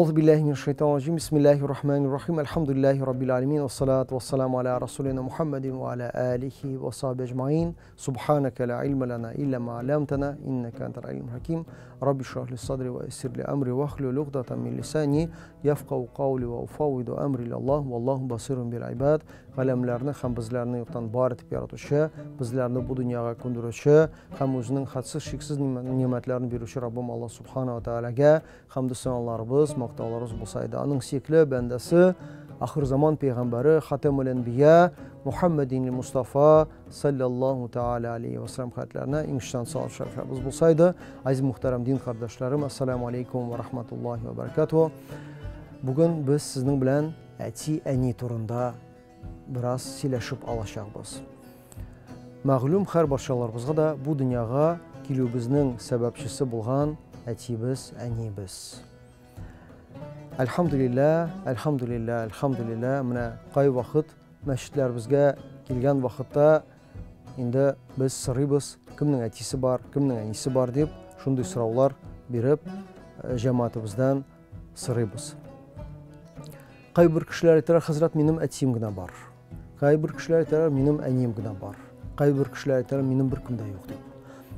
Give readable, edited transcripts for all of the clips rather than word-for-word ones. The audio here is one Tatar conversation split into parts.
Аузу биллахи минаш шайтанир раджим. Бисмиллахир рахманир рахим. Әлхәмдүлиллахи раббил аламин. Вассалату вассаламу аля расулина Мухаммадин ва аля алихи ва сахби аджмаин. Субханака ла илма лана илля ма алламтана иннака антал алимул хаким. Рабби шрах ли садри ва яссир ли амри вахлул угдатан мин лисани яфкаху каули ва уфаввиду амри илаллах валлаху басирун бил ибад. Галәмләрне һәм безләрне юктан бар итеп яратучы, безләрне бу дөньяга күндерүче һәм үзенең хәтсез шиксез ни'мәтләрен бирүче Раббым Аллаһ субхана ва таалагә хәмдү саналарыбыз, мактауларыбыз булса иде. Аның сөекле бәндәсе, ахыр заман пәйгамбәре, хатамул әнбия Мухаммадин Мустафа саллаллаху тааля алейхи ва саллям хәтләренә иң чын салам шәрәфләребез булса иде. Азиз мөхтәрәм дин кардәшләрем, ассаламу алейкум ва рахматуллахи ва баракатуһ. Бүген без сезнең белән әти-әни турында бераз сөйләшеп алачакбыз. Мәгълүм һәр барчаларыбызга да бу дөньяга килүебезнең сәбәпчесе булган әтиебез, әниебез. Әлхәмдүлилләһ, әлхәмдүлилләһ, әлхәмдүлилләһ, менә кай вакыт мәчетләребезгә килгән вакытта инде без сорыйбыз, кемнең әтисе бар, кемнең әнисе бар дип, шундый сораулар биреп, җәмәгатебездән сорыйбыз. Кайбер кешеләр әйтәләр, хәзрәт, минем әтием генә бар. Кайбер кешеләр әйтәләр, минем әнием генә бар. Кайбер кешеләр әйтәләр, минем бер кем дә юк дип.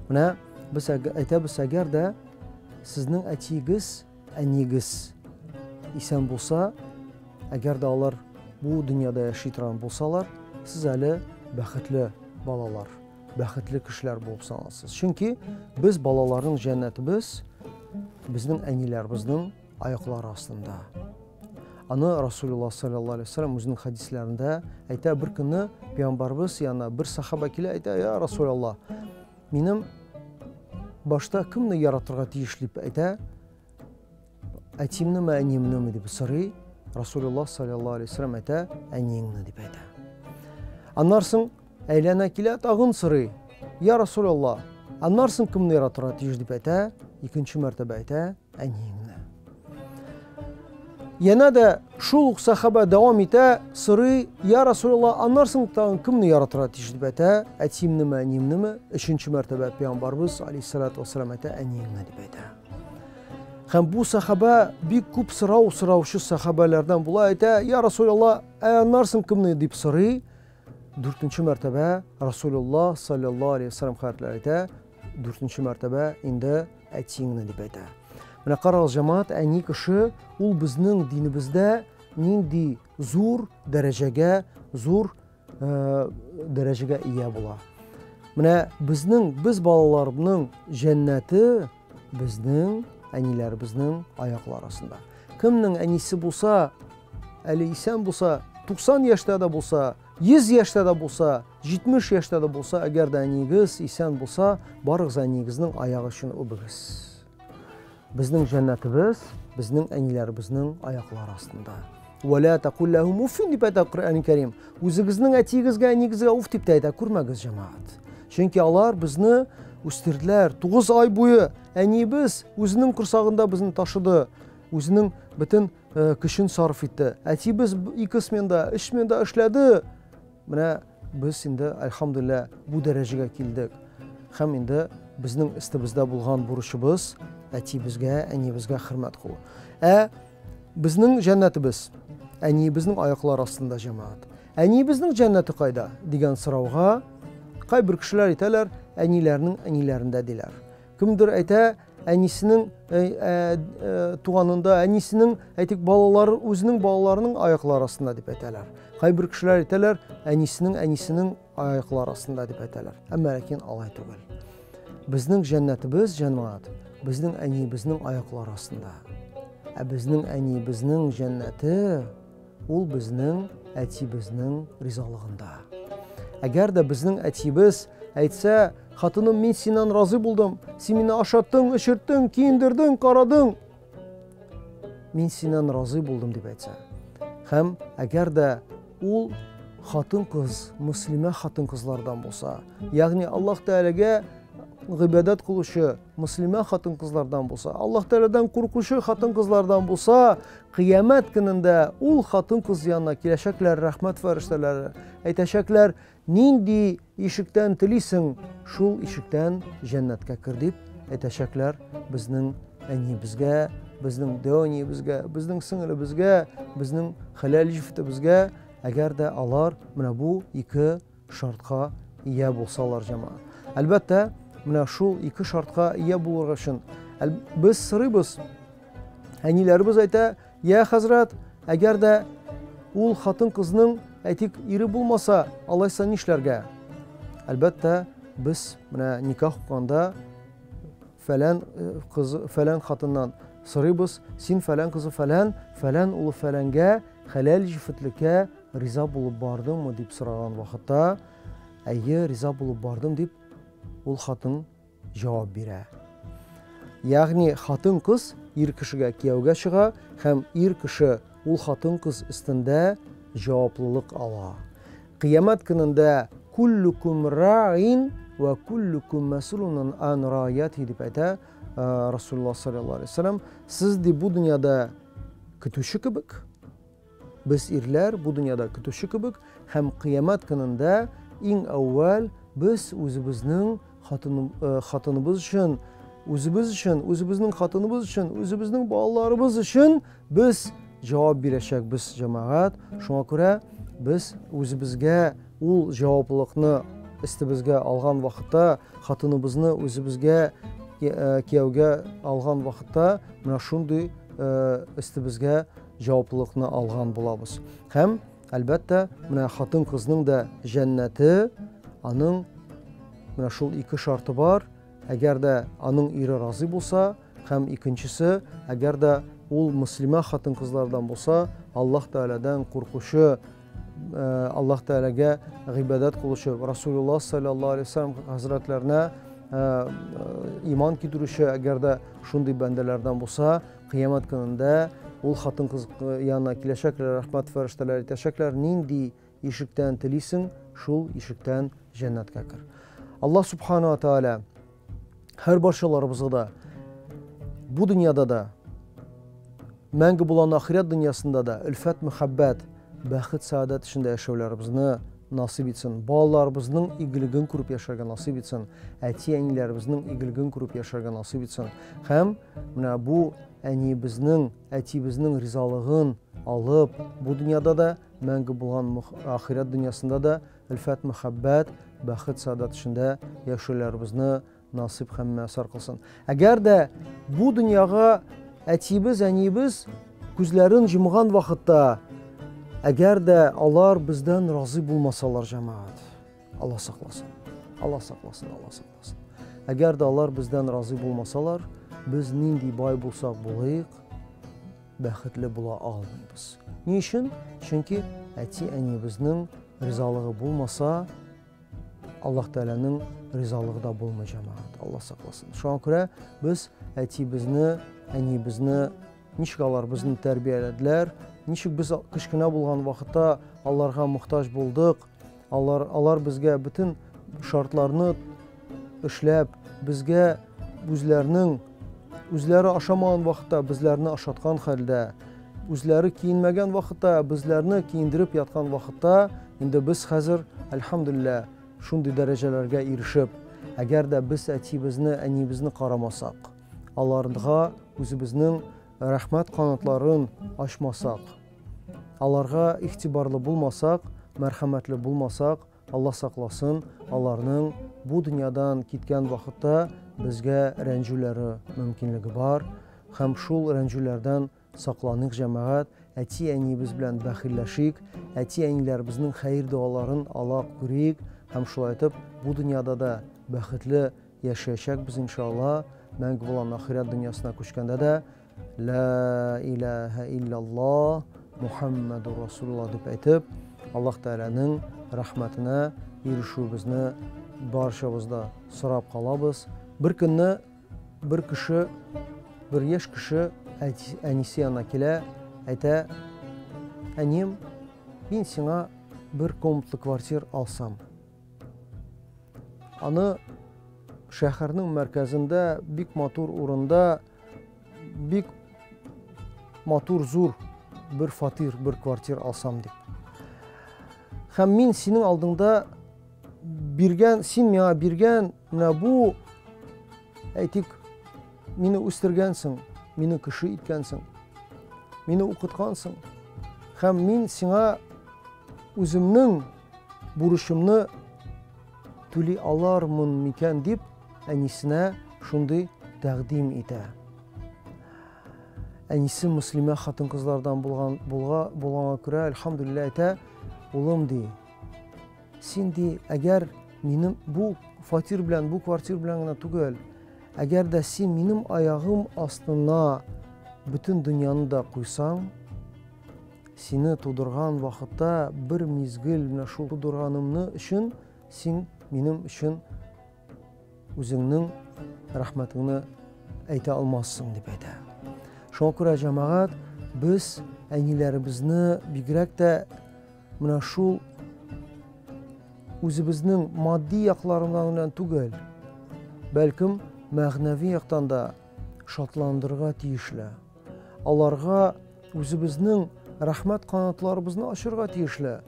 Менә без әйтәбез, әгәр дә сезнең әтиегез, әниегез исән булса, әгәр дә алар бу дөньяда яши торган булсалар, сез әле бәхетле балалар, бәхетле кешеләр булып саналасыз. Чөнки без балаларның җәннәтебез безнең әниләребезнең аяклары астында. Аны Расулуллаһ саллаллаһу алейһи ва саллям үзенең хәдисләрендә әйтә, бер көнне пәйгамбәрбез янына бер сахаба килә, әйтә, я Расулуллаһ, минем башта кемне яратырга тиеш дип әйтә, әтиемнеме, әниемнеме дип сорый. Расулуллаһ саллаллаһу алейһи ва саллям әйтә, әниеңне дип әйтә. Аннан соң әйләнә килә, тагын сорый, я Расулуллаһ, аннан соң кемне яратырга тиеш дип әйтә, икенче мәртәбә әйтә, әниеңне. Янә дә шул ук сахаба дәвам итә, сорый, я Расулуллаһ, аннан соң тагын кемне яратырга тиеш дип әйтә, әтиемнеме, әниемнеме? Өченче мәртәбә пәйгамбәрбез алейһиссалату вассалам әйтә, әниеңне дип әйтә. Һәм бу сахаба бик күп сорау сораучы сахабалардан була, әйтә, я Расулуллаһ, ә аннан соң кемне дип сорый? Дүртенче мәртәбә Расулуллаһ саллаллаһу алейһи вассалам хәзрәтләре әйтә, дүртенче мәртәбә инде әтиеңне дип әйтә. Менә карагыз, җәмәгать, әни кеше ул безнең динебездә нинди зур дәрәҗәгә, зур дәрәҗәгә ия була. Менә безнең, без балаларның җәннәте безнең әниләребезнең аяклары астында. Кемнең әнисе булса, әле исән булса, 90 яшьтә дә булса, 100 яшьтә дә булса, 70 яшьтә дә булса, әгәр дә әниегез исән булса, барыгыз әниегезнең аягы өчен үбегез. Безнең җәннәтебез безнең әниләребезнең аяклары астында. Ва ла тақул лахум уффин дип әйтә Коръән Кәрим. Үзегезнең әтиегезгә, әниегезгә уф дип тә әйтә күрмәгез, җәмәгать. Чөнки алар безне үстерделәр. 9 ай буе әниебез үзенең корсагында безне ташыды, үзенең бөтен көчен сарыф итте. Әтиебез 2 сменда, 3 сменда эшләде. Менә без инде, әлхәмдүлилләһ, бу дәрәҗәгә килдек. Һәм инде безнең өстебездә булган бурычыбыз әтиебезгә, әниебезгә хөрмәт кылу. Ә безнең җәннәтебез әниебезнең аяклары астында, җәмәгать. Әниебезнең җәннәте кайда дигән сорауга кайбер кешеләр әйтәләр, әниләрнең әниләрендә диләр. Кемдер әйтә, әнисенең туганында, әнисенең, әйтик, балалары, үзенең балаларының аяклары астында дип әйтәләр. Кайбер кешеләр әйтәләр, әнисенең әнисенең аяклары астында дип әйтәләр. Әмма ләкин алай түгел. Безнең җәннәтебез, җәмәгать, безнең әниебезнең аяклары астында. Ә безнең әниебезнең җәннәте ул безнең әтиебезнең ризалыгында. Әгәр дә безнең әтиебез әйтсә, хатыным, мин синнән разый булдым, син мине ашаттың, эчерттең, киендердең, карадың, мин синнән разый булдым дип әйтсә. Һәм әгәр дә ул хатын-кыз, мөслимә хатын-кызлардан булса, ягъни Аллаһ Тәгаләгә гыйбадәт кылучы мөслимә хатын-кызлардан булса, Аллаһ Тәгаләдән куркучы хатын-кызлардан булса, кыямәт көнендә ул хатын-кыз янына киләчәкләр рәхмәт фәрештәләре, әйтәчәкләр, нинди ишектән телисең, шул ишектән җәннәткә кер дип әйтәчәкләр безнең әниебезгә, безнең дәү әниебезгә, безнең сеңелебезгә, безнең хәләл җефетебезгә, әгәр дә алар менә бу ике шартка ия булсалар, җәмәгать. Әлбәттә, менә шул ике шартка ия булырга өчен без сорыйбыз. Әниләребез әйтә, "Я хәзрәт, әгәр дә ул хатын-кызның, әйтик, ире булмаса, алайса нишләргә?" Әлбәттә, без менә никах укыганда фәлән э, кыз, фәлән хатыннан сорыйбыз, син фәлән кызы фәлән, фәлән улы фәләнгә хәләл җефетлеккә риза булып бардыңмы дип сораган вакытта, әйе, риза булып бардым дип ул хатын җавап бирә. Ягъни хатын-кыз ир кешегә кияүгә чыга һәм ир кеше ул хатын-кыз өстендә җаваплылык ала. Кыямәт көнендә куллукум раин ва куллукум мәсулун ан раияти дип әйтә э, Расулуллаһ саллаллаһу алейһи вәсәлләм. Сез ди бу дөньяда көтүче кебек, Без ирләр бу дөньяда көтүче кебек һәм кыямәт көнендә иң әүвәл без үзебезнең хатын, э, хатыныбыз өчен, үзебез өчен, үзебезнең хатыныбыз өчен, үзебезнең балаларыбыз өчен без җавап бирәчәкбез, җәмәгать. Шуңа күрә без үзебезгә ул җаваплылыкны өстебезгә алган вакытта, хатыныбызны үзебезгә э, кияүгә алган вакытта менә шундый э, өстебезгә җаваплылыкны алган булабыз. Һәм, әлбәттә, менә хатын-кызның да җәннәте, аның менә шул ике шарты бар. Әгәр дә аның ире разый булса, һәм икенчесе, әгәр дә ул мөслимә хатын-кызлардан булса, Аллаһ Тәгаләдән куркучы, э, Аллаһ Тәгаләгә гыйбадәт кылучы, Расулуллаһ саллаллаһу алейһи вәсәлләм хәзрәтләренә э, э, иман китерүче, әгәр дә шундый бәндәләрдән булса, Кыямәт көнендә ул хатын-кыз янына киләчәкләр, рәхмәт фәрештәләре әйтәчәкләр, нинди ишектән телисең, шул ишектән җәннәткә кер. Аллаһ субхана ва тааля һәр барчаларыбызга да бу дөньяда да мәңге булган ахирәт дөньясында да өлфәт, мөхәббәт, бәхет, сәгадәт эчендә яшәүләребезне насыйп итсен. Балаларыбызның игелеген күреп яшәргә насыйп итсен. Әти-әниләребезнең игелеген күреп яшәргә насыйп итсен. Һәм Менә бу әниебезнең, әтиебезнең ризалыгын алып, бу дөньяда да, мәңге булган ахирәт дөньясында да өлфәт, мөхәббәт, бәхет, сәгадәт эчендә яшәүләребезне насыйп һәм мөяссәр кылсын. Әгәр дә бу дөньяга әтиебез, әниебез күзләрен йомган вакытта, әгәр дә алар бездән разый булмасалар, җәмәгать, Алла сакласын. Алла сакласын, Алла сакласын. Әгәр дә алар бездән разый булмасалар, без нинди бай булсак булыйк, бәхетле була алмыйбыз. Ни өчен? Чөнки әти-әниебезнең ризалыгы булмаса, Аллаһ Тәгаләнең ризалыгы да булмый, җәмәгать. Алла сакласын. Шуңа күрә без әтиебезне, әниебезне ничек алар безне тәрбияләделәр, ничек без кечкенә булган вакытта аларга мохтаҗ булдык, Алар, алар безгә бөтен шартларны эшләп, безгә үзләренең үзләре ашамаган вакытта безләрне ашаткан хәлдә, үзләре киенмәгән вакытта безләрне киендереп яткан вакытта, инде без хәзер, әлхәмдүлилләһ, шундый дәрәҗәләргә ирешеп, әгәр дә без әтиебезне, әниебезне карамасак, аларга үзебезнең рәхмәт канатларын ачмасак, Аларга игътибарлы булмасак, мәрхәмәтле булмасак, Алла сакласын, аларның бу дөньядан киткән вакытта безгә рәнҗүләре мөмкинлеге бар. Һәм шул рәнҗүләрдән сакланыйк, җәмәгать, әти-әниебез белән бәхилләшик, әти-әниләребезнең хәер догаларын ала күрик һәм шулай итеп бу дөньяда да бәхетле яшәячәкбез, иншалла, мәңге булган ахирәт дөньясына күчкәндә дә Лә иләһә илляллаһ, Мухаммәдур Расулуллаһ дип әйтеп, Аллаһ Тәгаләнең рәхмәтенә ирешүебезне барчабыз да сорап калабыз. Бер көнне бер кеше, бер яшь кеше әнисе янына килә, әйтә, әнием, мин сиңа бер комнатлы квартир алсам. Аны шәһәрнең мәркәзендә, бик матур урында, бик матур зур бер фатир, бер квартир алсам дип. Һәм мин синең алдыңда биргән, син миңа биргән менә бу, әйтик, мине үстергәнсең, мине кеше иткәнсең, мине укыткансың. Һәм мин сиңа үземнең бурычымны түли алармын микән дип әнисенә шундый тәкъдим итә. Әнисе мөслимә хатын-кызлардан булган булга булганга күрә, әлхәмдүлилләһ әйтә, улым ди, син ди, әгәр минем бу фатир белән, бу квартир белән генә түгел, әгәр дә син минем аягым астына бөтен дөньяны да куйсаң, сине тудырган вакытта бер мизгел менә шул тудырганымны өчен син минем өчен үзеңнең рәхмәтеңне әйтә алмассың дип әйтә. Шуңа күрә җәмәгать без әниләребезне бигрәк тә менә шул үзебезнең матди якларыннан гына түгел, бәлкем мәгънәви яктан да шатландырырга тиешле. Аларга үзебезнең рәхмәт канатларыбызны ачырга тиешле.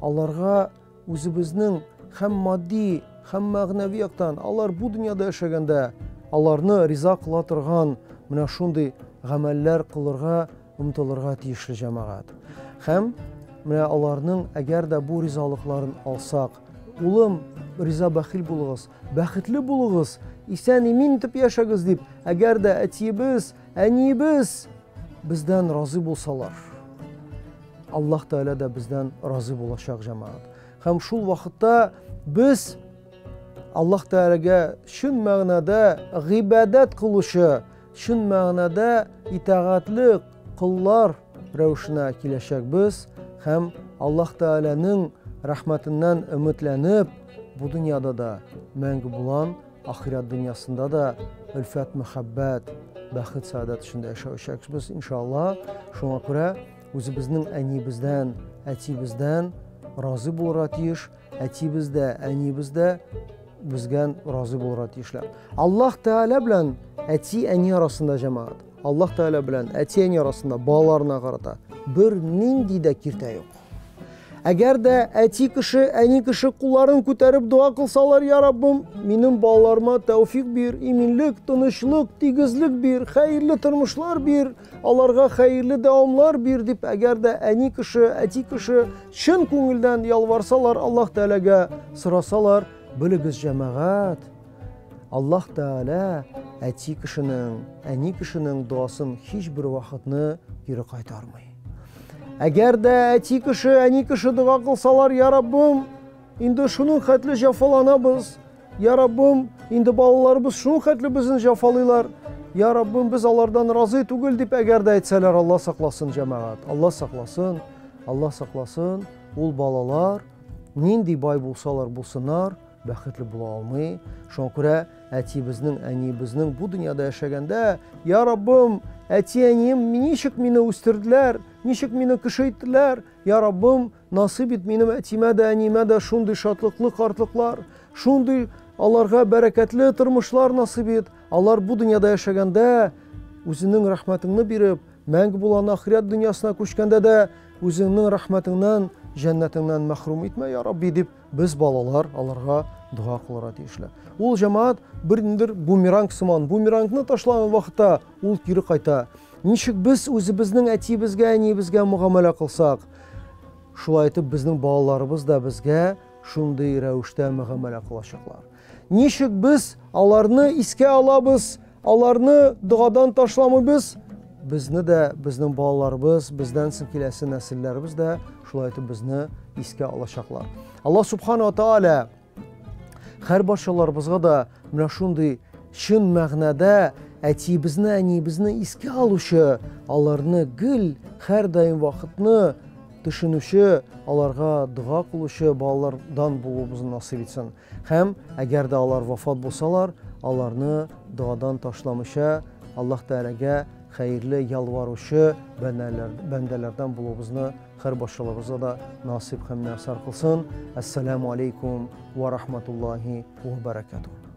Аларга үзебезнең һәм матди, һәм мәгънәви яктан алар бу дөньяда яшәгәндә аларны риза кыла торган менә шундый гамәлләр кылырга омтылырга тиешле җәмәгать. Һәм менә аларның әгәр дә бу ризалыкларын алсак, улым, риза бәхил булыгыз, бәхетле булыгыз, исән имин итеп яшәгез дип, әгәр дә әтиебез, әниебез бездән разый булсалар, Аллаһ Тәгалә дә бездән разый булачак җәмәгать. Һәм шул вакытта без Аллаһ Тәгаләгә чын мәгънәдә гыйбадәт кылучы, чын мәгънәдә итагатьле коллар рәвешенә киләчәкбез һәм Аллаһ Тәгаләнең рәхмәтеннән өметләнеп, бу дөньяда да мәңге булан ахирәт дөньясында да өлфәт, мәхәббәт, бәхет, сәгадәт эчендә яшәячәкбез, иншалла. Шуңа күрә үзебезнең әниебездән, әтиебездән разый булырга тиеш, әтиебез дә, әниебез дә безгән разый булырга тиешләр. Аллаһ Тәгалә белән әти-әни арасында җәмәгать, Аллаһ Тәгалә белән әти-әни арасында балаларына карата бер нинди дә киртә юк. Әгәр дә әти кеше, әни кеше кулларын күтәреп дога кылсалар, я Раббым, минем балаларыма тәүфик бир, иминлек, тынычлык, тигезлек бир, хәерле тормышлар бир, аларга хәерле дәвамлар бир дип, әгәр дә әни кеше, әти кеше чын күңелдән ялварсалар, Аллаһ Тәгаләгә сорасалар, белегез, җәмәгать, Аллаһ Тәгалә әти кешенең, әни кешенең догасын һичбер вакытны кире кайтармый. Әгәр дә әти кеше, әни кеше дога кылсалар, я Раббым, инде шуның хәтле җәфаланабыз. Я Раббым, инде балаларыбыз шуның хәтле безне җәфалыйлар. Я Раббым, без алардан разый түгел дип әгәр дә әйтсәләр, Алла сакласын, җәмәгать. Алла сакласын, Алла сакласын. Ул балалар нинди бай булсалар булсыннар, бәхетле була алмый. Шуңа күрә әтиебезнең, әниебезнең бу дөньяда яшәгәндә, я Раббым, әти-әнием ничек мине үстерделәр, ничек мине кеше иттеләр, я Раббым, насыйп ит минем әтиемә дә, әниемә дә шундый шатлыклы картлыклар, шундый аларга бәрәкәтле тормышлар насыйп ит. Алар бу дөньяда яшәгәндә үзеңнең рәхмәтеңне биреп, мәңге булган ахирәт дөньясына күчкәндә дә үзеңнең рәхмәтеңнән, җәннәтеңнән мәхрүм итмә, я Рабби, дип без балалар аларга дога кылырга тиешле. Ул җәмәгать бер ниндер бумеранг сыман. Бумерангны ташлаган вакытта ул кире кайта. Ничек без үзебезнең әтиебезгә, әниебезгә мөгамәлә кылсак, шулай итеп безнең балаларыбыз да безгә шундый рәвештә мөгамәлә кылачаклар. Ничек без аларны искә алабыз, аларны догадан ташламыйбыз, безне дә, безнең балаларыбыз, бездән соң киләсе нәселләребез дә шулай итеп безне искә алачаклар. Аллаһ субхана ва тааля һәр барчаларыбызга да менә шундый чын мәгънәдә әтиебезне, әниебезне искә алучы, аларны гел һәрдаим вакытны төшенүче, аларга дога кылучы балалардан булуыбызны насыйп итсен. Һәм әгәр дә алар вафат булсалар, аларны догадан ташламыйча, Аллаһ Тәгаләгә хәерле ялваручы бәндәләрдән булуыбызны һәр барчаларыбызга да насыйп һәм мияссар кылсын. Әссәламу алейкум ва рахматуллахи ва баракатух.